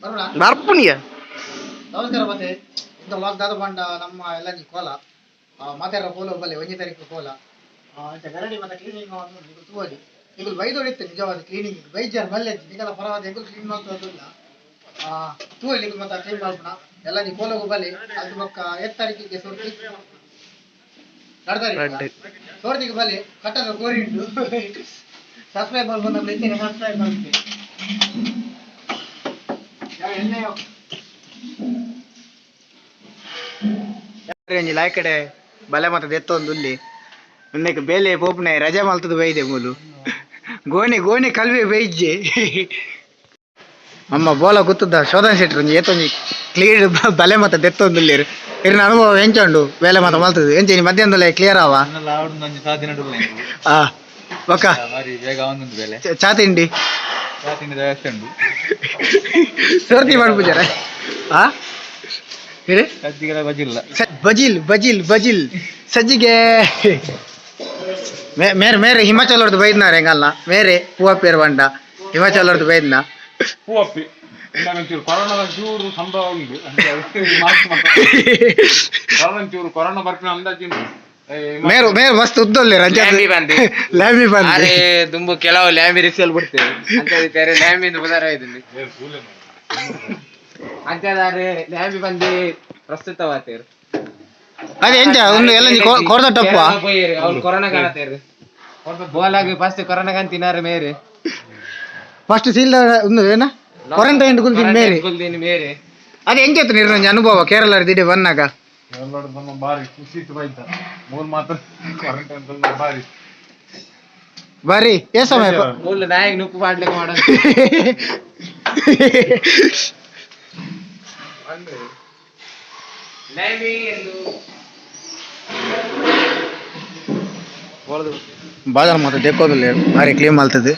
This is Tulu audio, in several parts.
ಬರೋಣ. ಬರ್ಪುಣಿಯ. ನಮಸ್ಕಾರ. ಮತ್ತೆ ಇಂಥ ವ್ಲಾಗ್ ದಾದ ಪಂಡ ನಮ್ಮ ಎಲ್ಲ ಕೋಲ ಮಾತಾಡ ಕೋಲ ಬಲ್ಲೆ ಒಂಜಿ ತಾರೀಕು ಕೋಲ ಅಂಚ ಗರಡಿ ಮತ್ತೆ ಕ್ಲೀನಿಂಗ್ ನಿಗುಲು ತೂವಲಿ. ನಿಗುಲು ಬೈದೊಡಿತ್ತು ನಿಜವಾದ ಕ್ಲೀನಿಂಗ್ ಬೈಜಾರ್ ಮಲ್ಲೆ ನಿಗಲ ಪರವಾದ ಎಂಗುಲು ಕ್ಲೀನ್ ಮಾಡ್ತದಿಲ್ಲ. ತೂವಲಿ ನಿಗುಲು ಮತ್ತೆ ಕ್ಲೀನ್ ಮಾಡ್ಪುಣ ಎಲ್ಲ ನೀ ಕೋಲಗು ಬಲ್ಲೆ. ಅದು ಬೊಕ್ಕ ಏತ್ ತಾರೀಕಿಗೆ? ಸೋರ್ತಿ ಎರಡು ತಾರೀಕು ಸೋರ್ತಿಗೆ ಬಲ್ಲೆ. ಕಟ್ಟದ ಕೋರಿ ಉಂಟು. ಸಬ್ಸ್ಕ್ರೈಬ್ ಮಾಡ್ಕೊಂಡು ಇದ್ದೇನೆ, ಸಬ್ಸ್ಕ್ರೈಬ್ ಮಾಡ್ತೀನಿ. ಎಣ್ಣೆ ಒಂಜಿ ಲಾಯ್ಕಡೆ ಬಲೆ ಮತ ದೆತ್ತೊಂದು ಉಲ್ಲಿ. ಉಂದೆಕ್ ಬೇಲೆ ಪೋಪುನೆ ರಜೆ ಮಲ್ತದ ಬೈದೆ. ಮೂಲು ಗೋಣಿ ಗೋಣಿ ಕಲ್ವೆ ಬೈಜ್ಜೆ. ನಮ್ಮ ಬೋಲ ಗುತ್ತದ ಶೋಧನ್ ಶೆಟ್ರು ಒಂಜಿ ಏತೊಂಜಿ ಕ್ಲೀನ್ ಬಲೆ ಮತ ದೆತ್ತೊಂದುಲ್ಲೇರು. ಇರ್ನ ಅನುಭವ ಎಂಚ ಉಂಡು? ಬೇಲೆ ಮತ ಮಲ್ತದ ಎಂಚ? ಇನಿ ಮಧ್ಯಾಹ್ನದಲ್ಲೇ ಕ್ಲಿಯರ್ ಆವ? ಆ ಬೊಕ್ಕ? ಬಾರಿ ಬೇಗ ಒಂದೊಂದು ಬೆಲೆ. ಚಾ ತಿಂಡಿ? ಚಾ ತಿಂಡಿ ವ್ಯವಸ್ಥೆ ಉಂಟು. ಸೋರ್ತಿ ಮಾಡ್ಪುಜಾರ ಆ ಹೇಳಿ. ಸಜ್ಜಿಗೆಲ್ಲ ಬಜಿಲ್ಲ. ಬಜಿಲ್ ಬಜಿಲ್ ಬಜಿಲ್ ಸಜ್ಜಿಗೆ. ಮೇರೆ ಮೇರೆ ಹಿಮಾಚಲ ಹೊಡ್ದು ಬೈದ್ನಾರ ಹೆಂಗಲ್ಲ ಮೇರೆ ಹೂವ ಪೇರ್ ಬಂಡ ಹಿಮಾಚಲ ಹೊಡ್ದು ಬೈದ್ನ. ಹೂವಪ್ಪಿ ಒಂಚೂರು ಕೊರೋನಾದ ಚೂರು ಸಂಭವ ಉಂಟು. ಕೊರೋನಾ ಚೂರು ಕೊರೋನಾ ಬರ್ಪಿನ ಅಂದಾಜು ಉಂಟು. ಏ, ಮೇರು ಮೇರು ಮಸ್ತ್ ಉದ್ದೊಲ್ಲೆ ರಂಜ. ಲ್ಯಾಂಬಿ ಬಂದು. ಲ್ಯಾಮಿ ಬಂದು. ಅರೆ ದುಂಬು ಕೆಲವು ಲ್ಯಾಂಬಿ ರಿಕ್ಸಲ್ ಬಿಡ್ತೇವೆ ಅಂತ ಬೇರೆ ಲ್ಯಾಂಬಿಂದ ಉದಾರ ಇದ್ದೀನಿ ಅಂಚಾದಾರೆ ಲ್ಯಾಂಬಿ ಬಂದು ಪ್ರಸ್ತುತವಾತೇರು. ಅದೇ ಎಂಚ ಒಂದು ಎಲ್ಲ ಕೊರ್ದ ಟಪ್ಪ. ಪೋಯೇರು ಅವ್ರು ಕೊರೋನಾ ಕಾಣತೇರು. ಬೋಲಾಗಿ ಫಸ್ಟ್ ಕೊರೋನಾ ಕಾಣ್ ತಿನ್ನಾರೆ ಮೇರೆ. ಫಸ್ಟ್ ಸೀಲ್ ಒಂದು ಏನ ಕ್ವಾರಂಟೈನ್ ಕುಲ್ದಿನ ಮೇರೆ. ಕುಲ್ದಿನ ಮೇರೆ. ಅದೇ ಎಂಚ ನಿರ್ನಂಜ ಅನುಭವ ಕೇರಳ ದಿಡೆ ಬಂದಾಗ? ಎಲ್ಲರೂ ನಮ್ಮ ಬಾರಿ ಖುಷಿ ಇತ್ತು ಬೈದ ಮೂರು ಮಾತ್ರ ಕ್ವಾರಂಟೈನ್ ಬಾರಿ. ಬಾರಿ ಏ ಸಮಯ. ಮೂಲ ನಾಯಿಗೆ ನುಪ್ಪು ಮಾಡ್ಲಿಕ್ಕೆ ಮಾಡ. ಲ್ಯಾಂಬಿ ಎಂದು. ಬಾಜಾರ್ ಮಾತ್ರ ದೆಕ್ಕೋದಿಲ್ಲ, ಬಾರಿ ಕ್ಲೀನ್ ಮಾಡ್ತದೆ.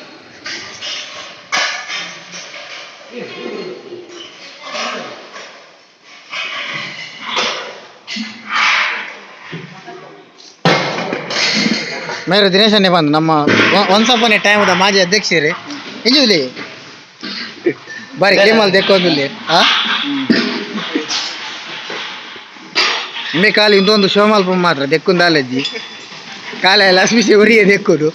ಮೇರೆ ದಿನೇಶನ್ನೇ ಬಂದು ನಮ್ಮ ಒನ್ಸ್ ಅಪಾನ್ ಎ ಟೈಮ್ ಮಾಜಿ ಅಧ್ಯಕ್ಷರೇ ಇಂಜುಲಿ ಬಾರಿ ಕ್ಲೀನ್ ಮಾಲ್ ದೆಕ್ಕೋದಿಲ್ಲ. ಆ ನಿಮ್ಮೆ ಕಾಲು ಇಂದೊಂದು ಶೋ ಮಲ್ಪ ಮಾತ್ರ ದೆಕ್ಕುಂದಾಲಜ್ಜಿ ಕಾಲ ಎಲ್ಲ ಅಸ್ಮಿಸಿ ಉರಿಯೇ ದೆಕ್ಕುದು.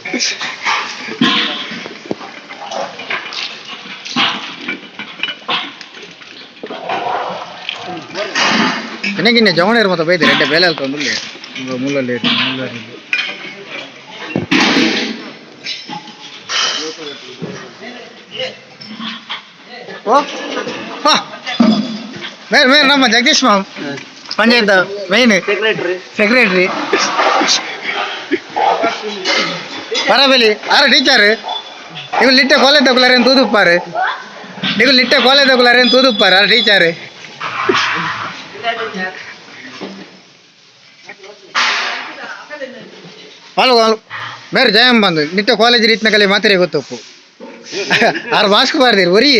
ಚೆನ್ನಾಗಿನ್ನೆ ಜವಣೇರು ಮತ್ತೆ ಬೈದೆ ರೆಡ್ಡೆ ಬೇಲೆ ಅಲ್ತೊಂದುಲ್ಲೆ ಮುಲ್ಲಲ್ಲಿ ಮುಲ್ಲಲ್ಲಿ. ಓ ಹಾ ಮೇರೆ ಮೇರೆ ನಮ್ಮ ಜಗದೀಶ್ ಮಾಮ್ ಪಂಚಾಯತ್ ಮೈನ್ ಸೆಕ್ರೆಟರಿ. ಸೆಕ್ರೆಟರಿ ಪರಬಲಿ ಆರ ಟೀಚರ್. ನೀವು ಲಿಟ್ಟೆ ಕಾಲೇಜ್ ತಗೊಳ್ಳಾರೇನು ತೂದುಪ್ಪಾರು? ನೀವು ಲಿಟ್ಟೆ ಕಾಲೇಜ್ ತಗೊಳ್ಳಾರೇನು ತೂದುಪ್ಪಾರು? ಆರ ಟೀಚರ್ ಹಲೋ ಹಲೋ ಮೇರೆ ಜಯಂ ಬಂದು ನಿಟ್ಟೆ ಕಾಲೇಜ್ ರೀತಿನ ಕಲಿ ಮಾತ್ರೆ ಗೊತ್ತಪ್ಪು. ಆರು ಮಾಸ್ಕ್ ಬಾರ್ದಿರು ಒರಿ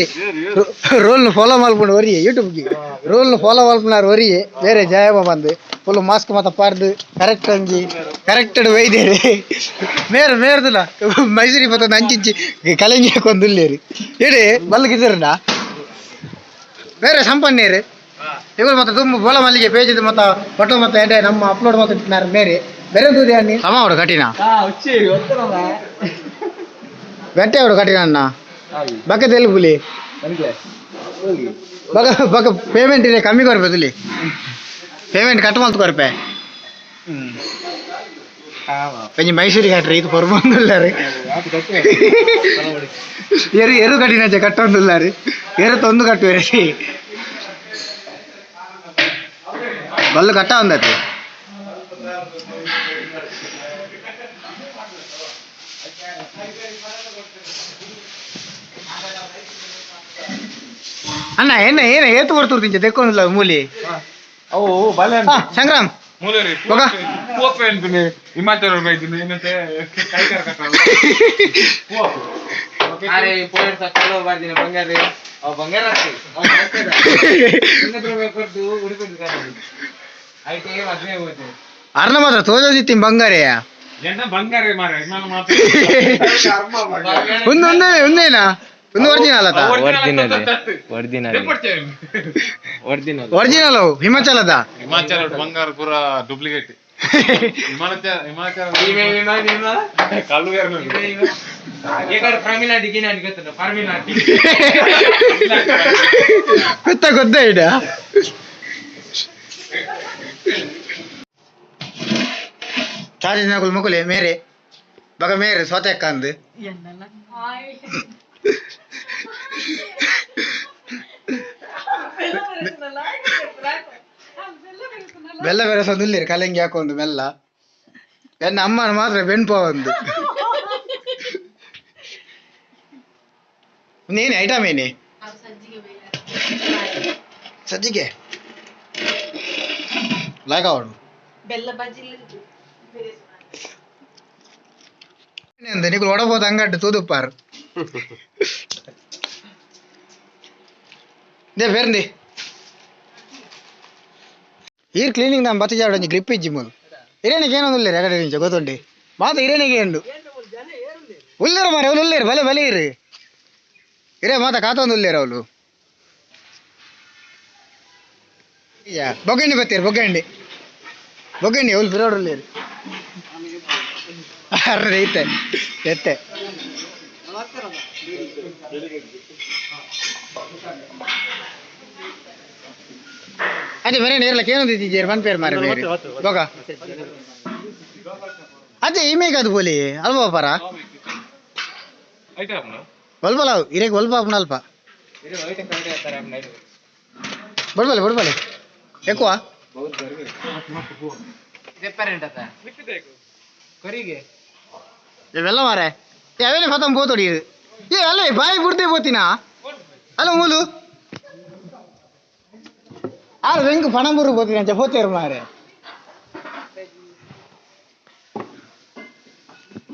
ರೋಲ್ನ ಫಾಲೋ ಮಲ್ಪುಂಡು ಒರಿ ಯೂಟ್ಯೂಬ್ಗೆ ರೋಲ್ನ ಫಾಲೋ ಮಲ್ಪುನಾರು ಒರಿ ಬೇರೆ ಜಯಮ್ಮ ಬಂದು ಫುಲ್ ಮಾಸ್ಕ್ ಮಾತ ಪಾರ್ದು ಕರೆಕ್ಟ್ ಅಂಜಿ ಕರೆಕ್ಟೆಡ್ ವೈದ್ಯರು. ಮೇರ್ ಮೇರ್ದಿಲ್ಲ ಮೈಸೂರಿ ಮತ್ತೊಂದು ಅಂಚಿಂಚಿ ಕಲೆಂಜಿ ಹಾಕೊಂದುಲ್ಲೇರಿ ಇಡಿ ಬಲ್ಗಿದ್ದೀರಣ್ಣ ಬೇರೆ ಸಂಪನ್ನೇರು ಇವರು ಮತ್ತೆ ತುಂಬ ಬೋಲ ಮಲ್ಲಿಗೆ ಪೇಜ್ ಮತ್ತ ಫೋಟೋ ಮತ್ತೆ ಎಡೆ ನಮ್ಮ ಅಪ್ಲೋಡ್ ಮಾಡ್ತಿದ್ದಾರೆ. ಮೇರೆ ಬೇರೆ ದೂರ ಅನ್ನಿ ಸಮ ಅವಡು ಕಠಿಣ ಗಂಟೆ ಅವಡು ಕಠಿಣ ಅಣ್ಣ. ಬಕ್ಕ ತೆಲುಪುಲಿ ಬಕ ಬಕ ಪೇಮೆಂಟ್ ಇದೆ ಕಮ್ಮಿ ಕೊರ್ಪೆ ತುಲಿ ಪೇಮೆಂಟ್ ಕಟ್ ಮಲ್ತು ಕೊರ್ಪೆ. ಒಂಜಿ ಮೈಸೂರಿಗೆ ಕಟ್ರಿ ಇದು ಕೊರ್ಬೊಂದುಲ್ಲಾರು. ಎರು ಎರು ಕಟ್ಟಿನಚೆ ಕಟ್ಟೊಂದುಲ್ಲಾರು ಎರು ತೊಂದು ಕಟ್ಟುವೆರೆ. ಬಲ್ಲು ಕಟ್ಟ ಒಂದತ್ತೆ. ಅಣ್ಣ ಏನ ಏನ ಏತು ಕೊಡ್ತಿರ್ತೀನಿ ತೆಕ್ಕೊಂಡಿಲ್ಲ ಮೂಲಿ. ಅವು ಬಲೆ. ಹಾ ಸಂಗ್ರಾಮ್. ಮೂಲರಿ. ಬೊಕ? ಹೂವಪ್ಪೆ ಅಂತೀನಿ ಹಿಮಾಚಲ ಬೈತೀನಿ ಏನಂತೆ ಕೈ ಕರ್ ಕಟ್ಟಲ್ಲ ಹೂವಪ್ಪೆ. ಅರೆ ಪೋಯರ್ ಸಕ್ಕಲು ಬರ್ದಿನ ಬಂಗಾರ ಅವ್ ಬಂಗಾರ ಕೊಟ್ಟು ಉಡುಪಿ ಐತೆ ಮದ್ವೆ ಹೋಗುತ್ತೆ. ಅರ್ನ ಮಾತ್ರ ತೋಜೋದಿತ್ತಿ ಬಂಗಾರೆಯ. ಎಣ್ಣ ಬಂಗಾರ ಮಾರ ನಾನು ಮಾತ್ರ. ಒಂದು ಒಂದೇ ಒಂದೇನಾ ಒಂದು ಒರಿಜಿನಲ್ ಅದ. Original, original, original. ಒರಿಜಿನಲ್ ಅವು ಹಿಮಾಚಲದ. ಹಿಮಾಚಲ ಬಂಗಾರ ಪೂರ ಡೂಪ್ಲಿಕೇಟ್. ಹಿಮಾಚಲ, ಹಿಮಾಚಲ ಕಲ್ಲು. ಫಾರ್ಮಿನಾ ಡಿಗಿನ ಗೊತ್ತಿಲ್ಲ, ಫಾರ್ಮಿನಾ. ಗೊತ್ತ ಗೊತ್ತ ಇಡ ಚಾರ್ಜ್ ನಾಕುಲ್ ಮುಕುಲೆ ಮೇರೆ ಬಗ ಮೇರೆ ಸ್ವತಃ ಅಂದು. ಬೆಲ್ಲ ಬೆರೆಸೊಂದು ಉಲ್ಲೇರು ಕಲಂಗಿ ಹಾಕೊಂಡು ಮೆಲ್ಲ ಎನ್ನ ಅಮ್ಮನ ಮಾತ್ರ ಬೆನ್ಪ ಒಂದು ಏನೇ ಐಟಮ್ ಏನೇ? ಸಜ್ಜಿಗೆ ಲಾಯ್ಕ ಅವಳು. ಬೆಲ್ಲ ಬಜಿಲ್. ನಿಕುಲು ಒಡಬೋದು ಅಂಗಡ್ಡು ತೂದುಪ್ಪಾರು they ಬೇರಂದಿ. ಈರ್ ಕ್ಲೀನಿಂಗ್ ನಮ್ಮ ಬತ್ತಿ ಜಾಡ ಒಂಜಿ ಗ್ರಿಪ್ ಇಜ್ಜಿ ಮೂಲು. ಇರೇನಿಗೆ ಏನೊಂದು ಉಲ್ಲೇರು ಎಗಡೆ ನಿಂಚ ಗೊತ್ತುಂಡಿ ಮಾತ ಇರೇನಿಗೆ ಉಂಡು ಉಲ್ಲೇರು ಮಾರೆ. ಅವಳು ಉಲ್ಲೇರು, ಬಲೆ ಬಲೆ ಇರು ಇರೇ ಮಾತ ಕಾತೊಂದು ಉಲ್ಲೇರು ಅವಳು. ಬೊಗ್ಗಂಡಿ ಬತ್ತೀರು, ಬೊಗ್ಗಂಡಿ ಬೊಗ್ಗಂಡಿ ಅವಳು ಬಿರೋಡು ಉಲ್ಲೇರು. ಅರ್ರೆ ಐತೆ ಎತ್ತೆ. ಅದೇ ಬೇರೆ ನೇರ್ಲಕ್ಕೆ ಏನೊಂದು ಇದ್ದೀರಿ ಪನ್ಪೇರು ಮಾರೆ ಬೇರೆ ಬೊಗ. ಅದೇ ಇಮೇಗ್ ಅದು ಬೋಲಿ ಅಲ್ವಾ ಪರ ಒಲ್ಬಲ ಇರೇಗ್ ಒಲ್ಪ ಅಲ್ಪ ಬಡ್ಬಲೆ ಬಡ್ಬಲೆ ఎక్కువ. ಕೊರಿಗೆ. ಇವೆಲ್ಲ ಮಾರೆ ಅವೇನೆ ಫತಂ ಪೋತೊಡಿ. ಏ ಅಲ್ಲ, ಬಾಯಿ ಬುಡ್ದೆ ಪೋತಿನಾ ಅಲ್ಲ ಮೂಲು ಆರು ವೆಂಕು ಪಣಂಬೂರು ಪೋತಿನ ಅಂಚ ಪೋತೇರು ಮಾರೆ.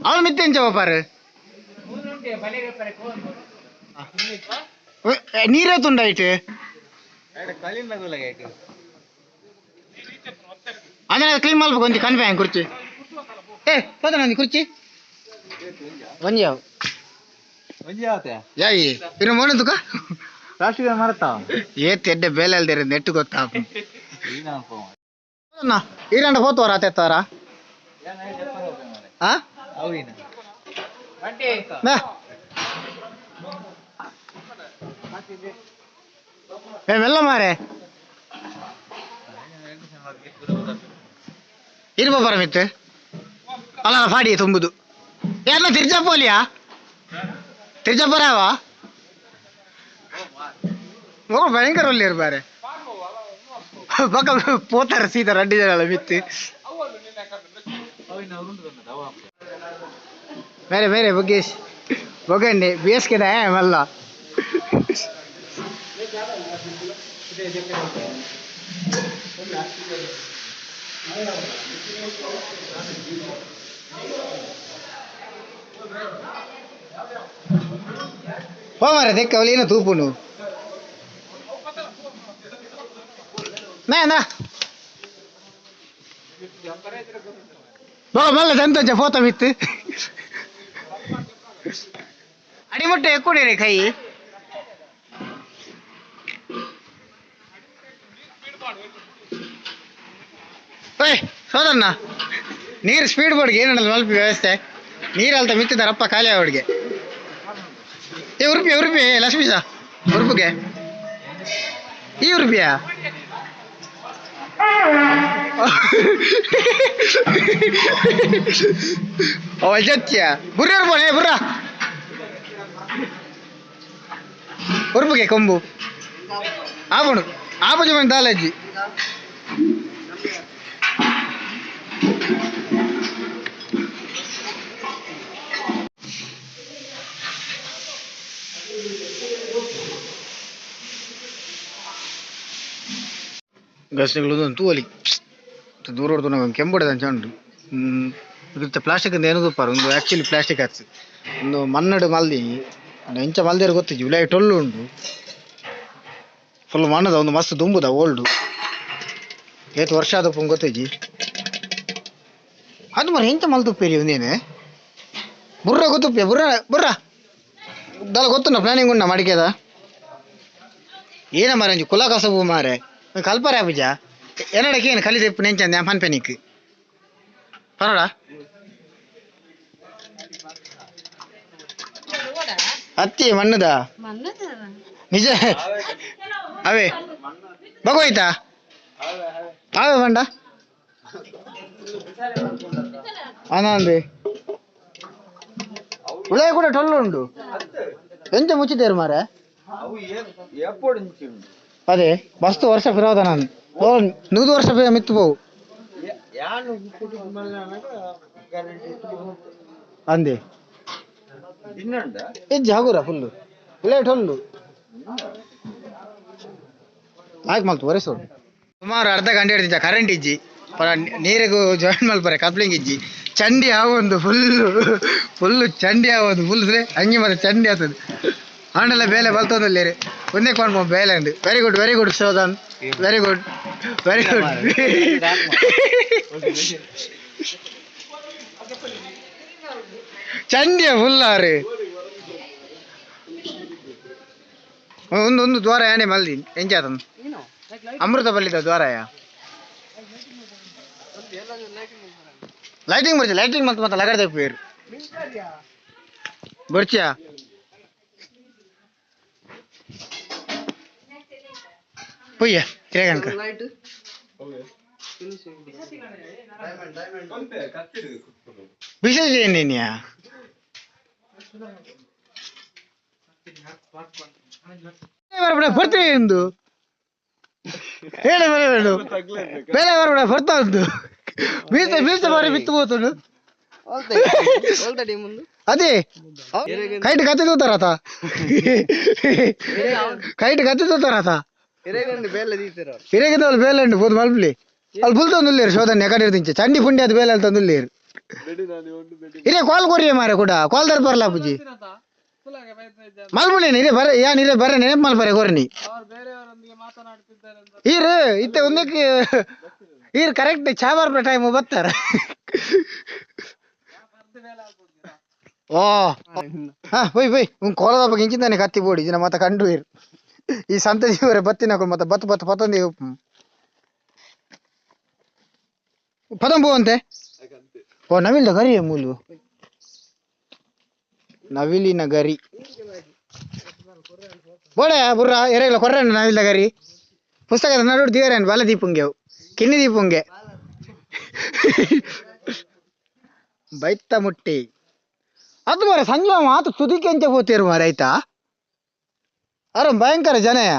ಅವಳು ಮಿತ್ತೆ ಅಂಚ ಪಾರು ನೀರೇ ತುಂಡಾಯ್ತು. ಅದನ್ನ ಕ್ಲೀನ್ ಮಾಡ್ಬೇಕು ಒಂಜಿ ಕನ್ಫ್ಯಾ ಕುರ್ಚಿ. ಏ ಪೋತನ ಒಂಜಿ ಕುರ್ಚಿ ಒಂಜಿ ಯಾವ ಒಂಜಿ ಯಾವತ್ತೆ? ಯಾಯಿ ಇನ್ನು ಮೋಣ ತುಕ. ಪ್ಲಾಸ್ಟಿಕ್ ಮರತಾ. ಏತ್ ಎಡ್ಡೆ ಬೇಲೆ ಅಲ್ದಿರ ನೆಟ್ಟು ಗೊತ್ತಾ ಈರಂಡ ಹೋತವರ ಆತೆತ್ತಾರ. ಆ ನಾ. ಏ ಮೆಲ್ಲ ಮಾರೆ ಇರ್ಬ ಪರಮಿತ್ತು ಅಲ್ಲ ಫಾಡಿ ತುಂಬುದು. ಯಾರನ್ನ ತಿರ್ಜಪ್ಪೋಲಿಯಾ ತಿರ್ಜಪ್ಪರಾವ ಮಗ ಭಯಂಕರ ಒಳ್ಳೆ ಇರ್ಬಾರೆ ಬಕ ಪೋತಾರ ಸೀದಾ ರಡ್ಡಿ ಜನ ಮಿತ್ತು. ಬೇರೆ ಬೇರೆ ಬೊಗ್ಗೇಶ್ ಬೊಗಂಡಿ ಬೇಸ್ಗೆದ ಮಲ್ಲ ಪೋ ಮಾರೆ ದೆಕ್ಕ ಅವಳು ಏನೋ ತೂಪುನು ನಾ ನಾ ಬಾ ಮಲ್ಲ ದಂತಂಚ ಫೋಟೋ ಮಿತ್ತು ಅಡಿಮುಟ್ಟೆ ಎಕ್ಕುಡಿರಿ ಕೈ. ಓಯ್ ಸೋದಣ್ಣ, ನೀರು ಸ್ಪೀಡ್ ಬೋರ್ಡ್ಗೆ ಏನಲ್ಲ ಮಲ್ಪಿ ವ್ಯವಸ್ಥೆ. ನೀರು ಅಲ್ತ ಮಿತ್ತಿದಾರಪ್ಪ ಖಾಲಿ ಅವಡಿಗೆ. ಏ ಉರುಪಿ ಉರುಪಿ ಲಕ್ಷ್ಮೀಶ ಉರುಪಿಗೆ ಈ ಉರುಪಿಯಾ? ಅಜ್ಜತ್ಯ ಬುರ್ರ ಬೋನೆ ಬುರ್ರ ಉರುಪಿಗೆ ಕೊಂಬು ಆಪುಣು ಆಪುಜಿ ಮನೆ ದಾಲಜ್ಜಿ. ಗಸ್ನಿಗಳು ಒಂದು ತೂವಲಿ ದೂರ ಹೊಡ್ದು ಕೆಂಬುಡದ ಅಂಚ ಉಂಟು. ಇತ್ತೆ ಪ್ಲಾಸ್ಟಿಕ್ ಅಂತ ಏನು ತೂಪಾರು. ಒಂದು ಆ್ಯಕ್ಚುಲಿ ಪ್ಲಾಸ್ಟಿಕ್ ಆತ್ಸ್ ಒಂದು ಮನ್ನಡು ಮಲ್ದಿ ಎಂಚ ಮಲ್ದೇರು ಗೊತ್ತಿಜ್ಜಿ. ಉಲಾಯಿ ಟೊಳ್ಳು ಉಂಟು, ಫುಲ್ ಮಣ್ಣದ ಒಂದು ಮಸ್ತ್ ದುಂಬುದ ಓಲ್ಡು. ಏತ್ ವರ್ಷ ಆದಪ್ಪ ಗೊತ್ತಿಜ್ಜಿ ಅದು. ಮರ ಎಂಚ ಮಲ್ತುಪ್ಪೇರಿ ಒಂದೇನೆ ಬುರ್ರ ಗೊತ್ತುಪ್ಪೆ ಬುರ್ರ ಬುರ್ರ. ದಾಲ ಗೊತ್ತುಂಡ ಪ್ಲಾನಿಂಗ್ ಉಂಡ ಮಡಿಕೆದ ಏನ ಮಾರೆ ಒಂಜಿ ಕುಲ ಕಸಬು ಮಾರೆ ಕಲ್ಪರೆ ಪೂಜ ಎನ್ನಡಕ್ಕೆ ಏನು ಕಲಿದೆಪ್ಪು ನೆಂಚಂದೆ ಪನ್ಪೆನಿಕ್ ಪರೋಡ ಅತ್ತಿ ಮಣ್ಣುದ ನಿಜ ಅವೇ ಭಗವೈತಾ ಅವೇ ಬಂಡ ಆನಂದಿ ಉಳಾಯ ಕೂಡ ಟೊಳ್ಳು ಉಂಡು ಎಂಚ ಮುಚ್ಚಿದ್ದೇರು ಮಾರೆ ಅದೇ ಮಸ್ತ್ ವರ್ಷ ಫಿರೋದ ನಾನು ಓ 100 ವರ್ಷ ಮಿತ್ತು ಪೋವು ಅಂದೆ ಇಜ್ಜಿ ಹಗುರ ಫುಲ್ಲು ಉಳಾಯ ಟೊಳ್ಳು ಆಯ್ತು ಮಲ್ತು ಒರೆಸೋಡು ಸುಮಾರು ಅರ್ಧ ಗಂಟೆ ಹಿಡಿದ ಕರೆಂಟ್ ಇಜ್ಜಿ ಪರ ನೀರಿಗೂ ಜಾಯಿನ್ ಮಲ್ಪರೆ ಕಪ್ಲಿಂಗ್ ಇಜ್ಜಿ ಚಂಡಿ ಆವೊಂದು ಫುಲ್ಲು ಫುಲ್ಲು ಚಂಡಿ ಆವೊಂದು ಫುಲ್ ಹಂಗೆ ಮತ್ತೆ ಚಂಡಿ ಆಗ್ತದೆ ಆಂಡಲ ಬೇಲೆ ಬಲ್ತೊಂದುಲ್ಲೇರು ಒಂದೇ ಕೊಂಡು ಬೇಲೆ ಅಂದು very good very good Shodhan very good very good ಚಂಡಿಯ ಫುಲ್ ಆರು ಒಂದು ಒಂದು ದ್ವಾರ ಯಾನೆ ಮಲ್ದಿ ಎಂಚಾತನ್ ಅಮೃತ ಬಲ್ಲಿದ ದ್ವಾರಯ ಲೈಟಿಂಗ್ ಬರ್ಚಿ ಲೈಟಿಂಗ್ ಮತ್ತೆ ಮತ್ತೆ ಲಗಡೆ ಪೇರು ಬರ್ಚಿಯಾ ಪೊಯ್ಯ ತಿರಗಣಕ ವಿಶೇಷ ಏನೇನಿಯಾ ಬರ್ತೀವಿ ಎಂದು ಹೇಳಿ ಬರಬೇಡು ಬೇಲೆ ಬರಬೇಡ ಬರ್ತಾ ಉಂಟು ಬೀಸ ಬೀಸ ಬಾರಿ ಬಿತ್ತು ಹೋತುಂಡು ಅದೇ ಕೈಟ್ ಕತ್ತಿ ತೂತಾರತ ಕೈಟ್ ಕತ್ತಿ ತೂತಾರತ ಹಿರೇಗಿದವಳು ಬೇಲೆ ಉಂಟು ಪೋದು ಮಲ್ಪಲಿ ಅಲ್ಲಿ ಬುಲ್ ತಂದುಲ್ಲೇರು ಶೋಧನೆ ಎಕಡೆ ಇರ್ದಿಂಚೆ ಚಂಡಿ ಪುಂಡಿ ಅದು ಬೇಲೆ ಅಲ್ಲಿ ತಂದುಲ್ಲೇರು ಹಿರೇ ಕಾಲ್ ಕೊರಿಯ ಮಾರೆ ಕೂಡ ಕಾಲ್ there ಬರಲ್ಲ ಪೂಜಿ ಮಲ್ಪುಣಿ ಹಿರೇ ಬರ ಯಾನ್ ಹಿರೇ ಬರ ನೆನಪು ಮಲ್ಪರೆ ಕೊರ್ನಿ ಈರು ಇತ್ತೆ ಒಂದಕ್ಕೆ ಈರು ಕರೆಕ್ಟ್ ಚಾ ಬರ್ಪ ಟೈಮ್ ಬರ್ತಾರ ಓ ಹಾ ಹೋಯ್ ಹೋಯ್ ಉನ್ ಕೋಲದ ಬಗ್ಗೆ ಇಂಚಿಂದಾನೆ ಕತ್ತಿ ಬೋಡಿ ದಿನ ಮತ್ತೆ ಕಂಡು ಇರು ಈ ಸಂತತಿಯವರೇ ಬತ್ತಿನಕುಲು ಮತ್ತೆ ಬತ್ತು ಬತ್ತು ಪತಂದಿ ಪದಂಬು ಅಂತೆ ಓ ನವಿಲ್ದ ಗರಿ ಮೂಲು ನವಿಲಿನ ಗರಿ ಬೋಡ ಬುರ್ರ ಎರೆಗಳ ಕೊರ್ರಣ್ಣ ನವಿಲ್ದ ಗರಿ ಪುಸ್ತಕದ ನಡುಡು ದಿವರೇನು ಬಲ ದೀಪುಂಗೆ ಅವು ಕಿನ್ನಿ ದೀಪುಂಗೆ ಬೈತ ಮುಟ್ಟಿ ಅದು ಮಾರೆ ಸಂಜೆ ಮಾತು ತುದಿಕೆಂಚ ಪೋತೇರು ಮಾರೆ ಆಯ್ತಾ ಅರ ಭಯಂಕರ ಜನಯ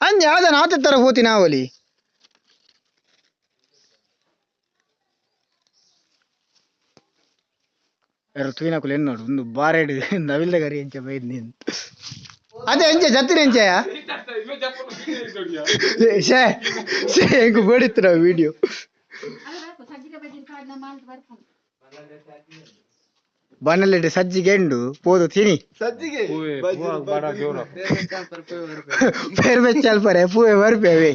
ಅಂಜೆ ಆದನ ಆತ ತರ ಪೋತಿ ನಾವಲಿ ತೂಯಿನಕುಲು ಎನ್ನೋಡು ಒಂದು ಬಾರೆಡು ನವಿಲ್ದ ಗರಿ ಎಂಚ ಬೈದ್ ನೀನು ಅದೇ ಎಂಚ ಜತ್ತಿನ ಎಂಚಯ ಶೇ ಶೇ ಹೆಂಗು ಬೇಡಿತ್ತು ನಾವು ವಿಡಿಯೋ ಬಣ್ಣಲೆಡ್ಡೆ ಸಜ್ಜಿಗೆ ಎಂಡು ಪೋದು ತಿನಿ ಪೇರ್ ಬೆಚ್ಚಲ್ಪರೆ ಪೂವೆ ಬರ್ಪೆ ಅವೇ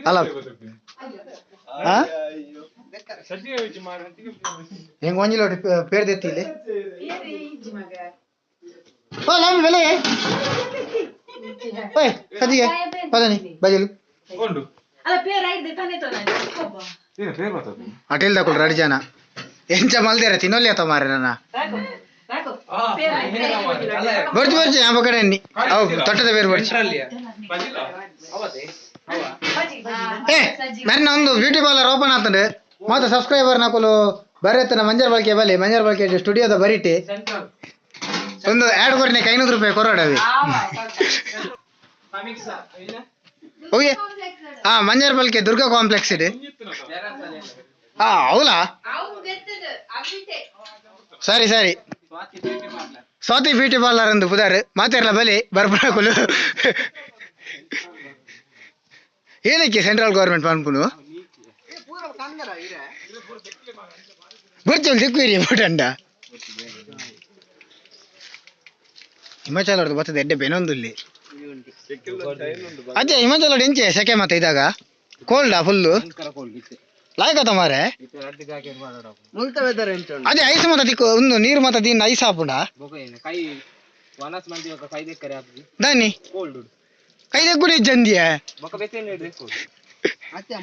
ಅಲ್ಲ ಹಾ ಹೆಂಗ್ ಒಂಜಿಲೋಟಿ ಪೇರ್ ದೆತ್ತಿಲ್ಲಿ ಓ ಲಾಮಿ ಬೆಲೆ ಓಯ್ ಸಜ್ಜಿಗೆ ಪದನಿ ಬಜಲು ಅಟೆಲ್ ದಕೊಲ್ ರಡಿ ಜನ ಎಂಚ ಮಲ್ದೇರ ತಿನ್ನೊಲ್ಲಿ ಆತ ಮಾರೆ ನನ್ನ ಬರ್ಜಿ ಬರ್ಜಿ ಆ ಕಡೆ ಅನ್ನಿ ಅವು ತೊಟ್ಟದ ಬೇರೆ ಬರ್ಜಿ ಏ ಮರ್ನ ಒಂದು ಬ್ಯೂಟಿ ಪಾರ್ಲರ್ ಓಪನ್ ಆತಂಡು ಮಾತ ಸಬ್ಸ್ಕ್ರೈಬರ್ ನಕುಲು ಬರೆತನ ಮಂಜರ್ ಬಳಕೆ ಬಲಿ ಮಂಜರ್ ಬಳಕೆ ಸ್ಟುಡಿಯೋದ ಬರಿಟಿ ಒಂದು ಆ್ಯಡ್ ಕೊರಿನ 500 ರೂಪಾಯಿ ಕೊರೋಡವಿ ಓಕೆ ಹಾ ಮಂಜರ್ ಬಳಕೆ ದುರ್ಗಾ ಕಾಂಪ್ಲೆಕ್ಸ್ ಇದೆ ಹಾ ಹೌದಾ ಸರಿ ಸರಿ ಸ್ವಾತಿ ಬ್ಯೂಟಿ ಪಾರ್ಲರ್ ಅಂದು ಪುದಾರ್ ಮಾತಾಡಲ ಬಲಿ ಬರ್ಪಣಕುಲು ಏನಕ್ಕೆ ಸೆಂಟ್ರಲ್ ಗೌರ್ಮೆಂಟ್ ಪನ್ಪುನು ಬರ್ಚಲ್ ದಿಕ್ಕು ಬೋಟಂಡ ಹಿಮಾಚಲ ಬರ್ತದೆ ಎಡ್ಡೆ ಬೆನೊಂದುಲ್ಲಿ ಅದೇ ಹಿಮಾಚಲ ಎಂಚೆ ಸೆಕೆ ಮತ್ತೆ ಇದಾಗ ಕೋಲ್ಡಾ ಫುಲ್ಲು ಲಾಯ್ಕತ್ತ ಮಾರೆ. ಅದೇ ಐಸ್ ಮಾತ ತಿಕ್ಕು ಒಂದು ನೀರು ಮಾತ ದಿನ ಐಸ್ ಹಾಪುಂಡ ದಾನಿ ಕೈ ದೆಗ್ಗುಡಿ ಜಂದಿಯ.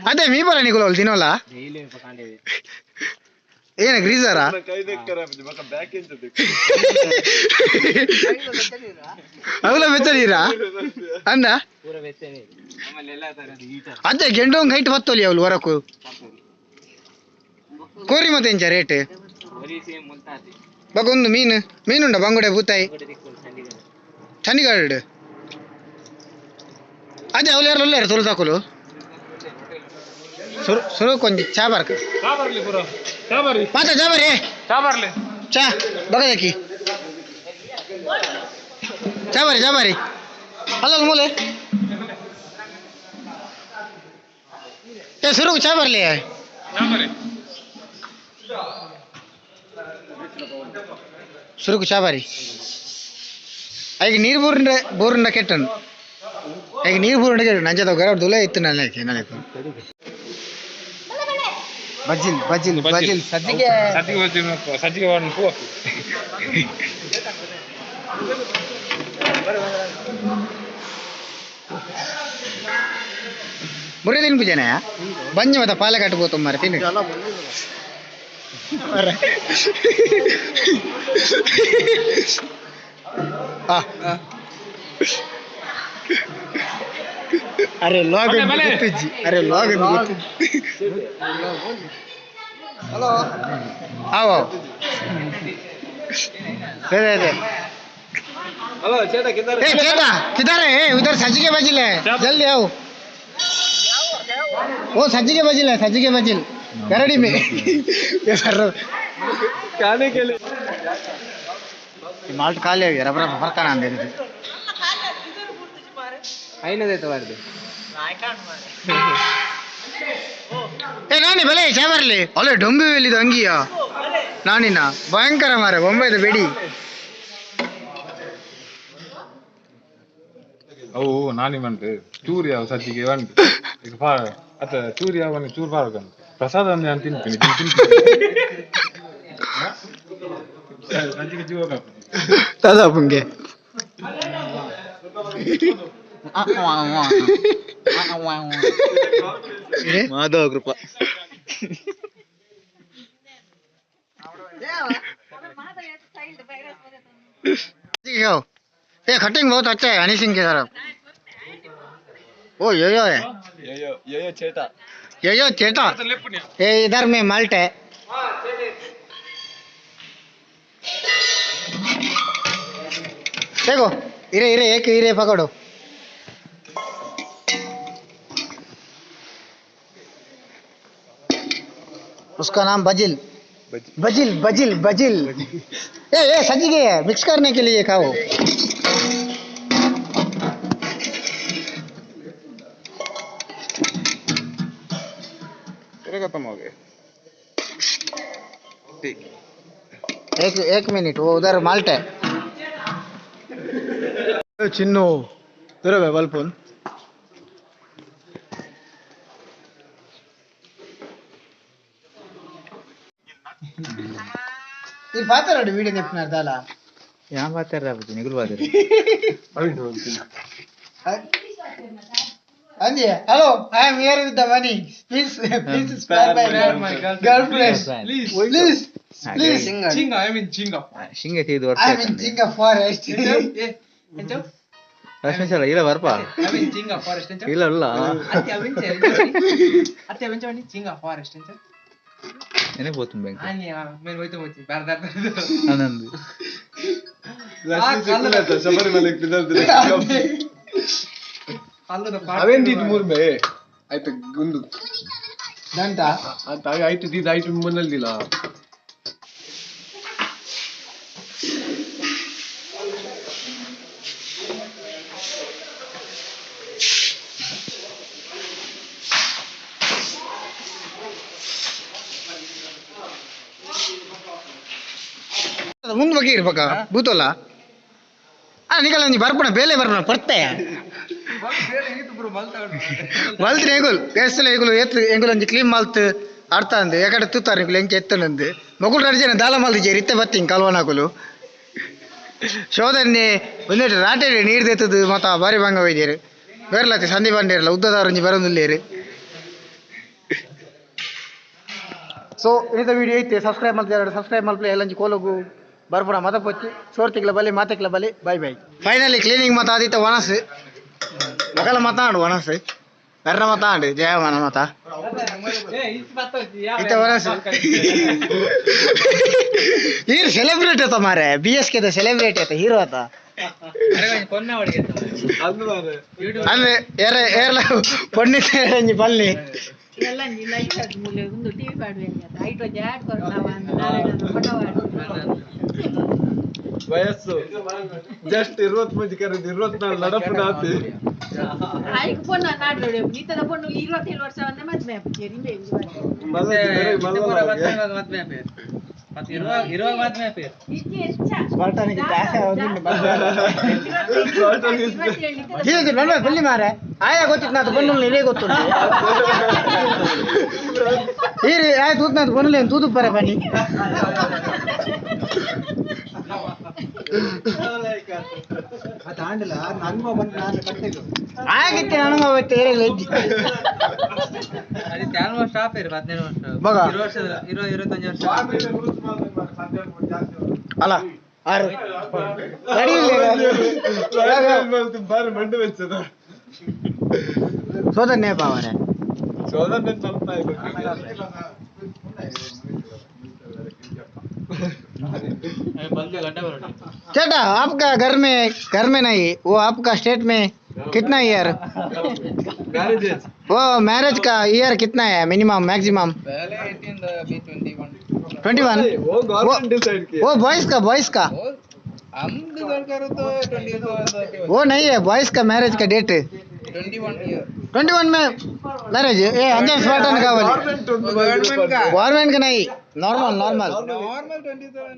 ಅದೇ ಮೀ ಬರ ನಿಗುಲ ದಿನೋಲ ಏನ ಗ್ರೀಸರಾ? ಅವಲ ಬೆಚ್ಚ ನೀರಾ ಅಂದ? ಅದೇ ಗೆಂಡೋಂಗ್ ಹೈಟ್ ಬತ್ತೊಲಿ ಅವಳು ಹೊರಕು ಕೋರಿ ಮತ್ತೆ ಎಂಚ ರೇಟ್ ಬಗೊಂದು ಮೀನು ಮೀನುಂಡ ಬಂಗುಡೆ ಬೂತಾಯಿ ಚಂಡಿಗಢ. ಅದೇ ಅವಳು ಯಾರು ಒಳ್ಳೆಯಾರು ತುಳು ತಾಕುಲು ಸುರು ಸುರು ಕೊಂಚ ಚಾ ಬರ್ಕ ಮಾತಾ ಚಾ ಬರ್ರಿ ಚಾ ಬಗದಕ್ಕಿ ಚಾ ಬರ್ರಿ ಚಾ ಬರ್ರಿ ಅಲ್ಲ ಮೂಲೆ ಏ ಸುರು ಚಾ ಬರ್ಲಿ. ಸುರುಕು ಚಾ ಬಾರಿ. ಐಗ ನೀರು ಬೋರುಂಡ ಬೋರುಂಡ ಕೆಟ್ಟನು ಐಗ ನೀರು ಬೋರುಂಡ ಕೆಟ್ಟನು ನಂಜದ ಗರ ದುಲೆ ಇತ್ತು ನನಗೆ ನನಗೆ ಬಜಿಲ್ ಬಜಿಲ್ ಬಜಿಲ್ ಸಜ್ಜಿಗೆ ಸಜ್ಜಿಗೆ ಬಜ್ಜಿ ಸಜ್ಜಿಗೆ ಪೂ. ಮುರಿ ತಿನ್ಪು ಜನ ಬಂಜಿ ಮತ್ತೆ ಪಾಲೆ ಕಟ್ಬೋದು ಮಾರೆ ತಿನ್ನು. ಅರೆ ಲಾಗ್ ಗೊತ್ತಿಜ್ಜಿ. ಅರೆ ಲಾಗ್ ಗೊತ್ತಿಜ್ಜಿ. ಹಲೋ ಆವೋ दे दे दे। हेलो चेता किधर? ए चेता किधर है? ए उधर सज्जी के बजिल है, जल्दी आओ। वो सज्जी के बजिल है, सज्जी के बजिल गरडी में ये सर खाने के लिए माल्ट खा लिया रबर फर्क ना दे। ಏ ನಾನಿ ಬಲೆ ಚಾಬರ್ಲಿ ಅಲ್ಲ ಡೊಂಬಿ ವೆಲ್ಲಿದು ಅಂಗಿಯ ನಾನಿನ ಭಯಂಕರ ಮಾರೆ ಬೊಂಬೈದ ಬೆಡಿ. ಅವು ನಾನಿ ಮಂಟು ಚೂರಿ ಯಾವ ಸಜ್ಜಿಗೆ ಬಂತು ಈಗ ಪಾ ಅತ್ತ ಚೂರಿ ಯಾವ ಚೂರು ಪಾರಕಂತ ಪ್ರಸಾದ ಅಂದ್ರೆ ನಾನು ತಿಂತೀನಿ ತಿಂತೀನಿ ಸಜ್ಜಿಗೆ ಜೀವ ತದಪುಂಗೆ ಮಾಧವ ಕೃಪಾ. ये कटिंग बहुत अच्छा है हनी सिंह के तरफ। ओ यो यो है यो यो यो चेता यो यो चेता। ये इधर में माल्ट है। देखो इरे इरे एक इरे पकड़ो। उसका नाम बजिल बजिल बजिल बजिल। ए ए सज्जी है मिक्स करने के लिए खाओ। खत्म हो गए ठीक। एक एक मिनट वो उधर माल्ट है। चिन्नू इधर बल्पुन ఇది పాతారాడు వీడియో చెప్పినారు దాలా యా పాతారా బుజ్జి నిగులు పాతారు. అంది hello I am here with the money please please spare my girlfriend please please please Chinga I mean Chinga Shinga తీదు I mean Chinga forest Rashmi sir ಇಲ್ಲ ಬರ್ಪ I mean Chinga forest ಇಲ್ಲ ಇಲ್ಲ అత్య అవించే అత్య అవించండి చింగా ఫారెస్ట్ ಅಂತ నేనే పోతుంది బ్యాంక్ అని నేను పోతే పోతుంది ఆనంద్ ಅವೇಂದಿದ್ದು ಮೂರ್ಮೆ ಆಯ್ತು ಗುಂಡು ದಂಟ ಅಂತ ಆಯ್ತು ದೀದ ಆಯ್ತು ಮುನ್ನಲ್ದಿಲ್ಲ. ಮುಂದ್ ಬಗ್ಗೆ ಇರ್ಬೇಕ ಭೂತೋಲ ಆ ನಿಕಲ ಒಂಜಿ ಬರ್ಪಣ ಬೇಲೆ ಬರ್ಪಣ ಪರ್ತೆ ಮಲ್ತ್ರಿ ಎಂಗುಲ್ ಏಸ್ತಲ ಎಂಗುಲ್ ಏತ್ ಎಂಗುಲ್ ಒಂಜಿ ಕ್ಲೀನ್ ಮಲ್ತ್ ಅರ್ಥ ಅಂದು ಯಾಕಡೆ ತೂತಾರೆ ನಿಕುಲು ಎಂಚ ಎತ್ತನಂದು ಮೊಕುಲು ರಡ್ಜನ ದಾಲ ಮಲ್ದಿಜೇರು ಇತ್ತೆ ಬತ್ತಿಂಗ್ ಕಲ್ವನಕುಲು ಶೋಧನೆ ಒಂದೆಟ್ ರಾಟೆ ನೀರು ದೆತ್ತದು ಮತ ಬಾರಿ ಭಂಗ ಒಯ್ದೇರು ಬೇರ್ಲತ್ತಿ ಸಂಧಿ ಬಂಡೇರಲ್ಲ ಉದ್ದದಾರೊಂಜಿ ಬರೋದಿಲ್ಲೇರು. ಸೊ ಇನ್ನಿತ ವಿಡಿಯೋ ಐತೆ, ಸಬ್ಸ್ಕ್ರೈಬ್ ಮಲ್ತಿದ್ದಾರೆ ಸಬ್ಸ್ಕ್ರೈಬ್ ಮಲ್ಪಲೆ. ಎಲ್ಲಂಜಿ ಕೋಲಗು ಬರ್ಪುಣ ಮತ ಪೊಚ್ಚಿ ಸೋರ್ತಿಕ್ಲ ಬಲಿ ಮಾತೆಕ್ಲ ಬಲಿ. Boy boy. ಫೈನಲಿ ಕ್ಲೀನಿಂಗ್ ಮತ ಆದಿತ್ತ ವನಸ್ ಮೊಕಲ ಮತ ಆಂಡು ವನಸ್ ಬೆರ್ರ ಮತ ಆಂಡು ಜಯಮಾನ ಮತ ಇತ್ತ ವನಸ್. ಈರ್ ಸೆಲೆಬ್ರೇಟ್ ಆತ ಮಾರೆ, ಬಿ ಎಸ್ ಕೆ ಸೆಲೆಬ್ರೇಟ್ ಆತ, ಹೀರೋ ಆತ. ಅಂದ್ರೆ ಏರ ಏರ್ಲ ಪೊಣ್ಣಿ ಒಂಜಿ ಪಲ್ಲಿ ಎಲ್ಲ ಲೈಟ್ ಮೂಲೆ ಒಂದು ಟಿವಿ ಪಾಡ್ವೆ ಐಟ್ ಒಂಜಿ ಆಡ್ ಕೊರ್ನ ಫೋಟೋ. ವಯಸ್ಸು ಜಸ್ಟ್ 23 ಕರೆದು 24 ನಡಪು ನಾತಿ. ಐಕ್ ಪೊನ್ನ ನಾಡ್ರೋಡೆ ಈತದ ಪೊಣ್ಣು 27 ವರ್ಷ ಒಂದೇ ಮದ್ಮೆ ಆಪುಜೆರ್ ಇಂಬೆ. ಇಜ್ಜಿ ಹೆಚ್ಚ. ಸ್ಪಾರ್ಟನಿಗೆ ಜಾಸ್ತಿ ಆಗೋದಿಲ್ಲ. 27 ಈತದ. ಹೀಗೆ ನನ್ನ ಬಲ್ಲಿ ಮಾರೆ ಆಯಾ ಗೊತ್ತಿತ್ತು ನಾತು ಬಣ್ಣು ಇದೇ ಗೊತ್ತುಂಟು. ಈರು ಆಯ್ ತೂತ್ ನಾತು ಬಣ್ಣು ತೂತು ಪರೆ ಬನ್ನಿ. ಆಗಿತ್ತೆ ಅನುಭವ ಏರಿಲ್ಲ ಇಜ್ಜಿ. ಮಗ ಅಲ್ಲ ಆರು ಬಾರಿ ಮಂಡು ವೆಚ್ಚದ. ಸೋದನ್ನೇ ಪಾವರೆ. ಸೋದನ್ನೇ ಸ್ವಲ್ಪ. ചേട്ടാ, आपका घर में, घर में नहीं, वो आपका स्टेट में कितना ईयर वो मैरिज का ईयर कितना है, मिनिमम मैक्सिमम? पहले 18, अभी 21. 21. वो गवर्नमेंट डिसाइड किया. वो बॉयज का, बॉयज का. हम डिसाइड करो तो 24. वो नहीं है, बॉयज का मैरिज का डेट. 21 ईयर. 21 में मैरिज ए अंजन स्पार्टन का वाली. गवर्नमेंट गवर्नमेंट का नहीं, नॉर्मल नॉर्मल. नॉर्मल 27.